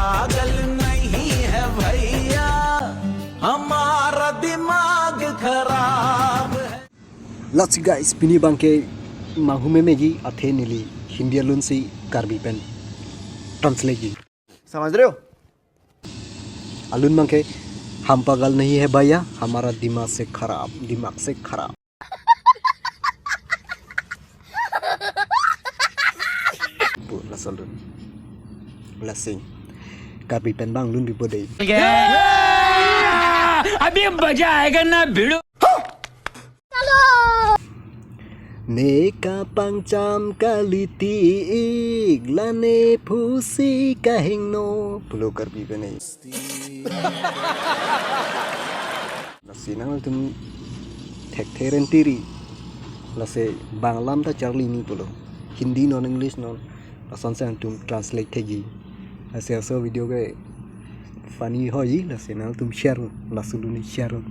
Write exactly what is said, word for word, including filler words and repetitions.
पागल नहीं है भैया, हमारा दिमाग खराब है। Lasi guys, pini abangke manghume meji athe neli Hindi alun si Karbi pen translate ji. समझ रहे हो? Alun abangke, हम पागल नहीं है भैया, हमारा दिमाग से खराब, दिमाग से खराब. Bu, laso alun. Lasi Karbi pen bang lun bipo dei. अभी मजा आएगा ना भिड़ू. Ne kapangcham kali ti ik, la ne phusi kahingno pulo Karbi pen ei. Lasi nangtum thekthe renti ri. Lasi bang alam ta charli ni pulo. Hindi non, English non. Lason si nangtum translate thekji. Lasi laso video ke funny ho ji, lasi nangtum share, laso alun share.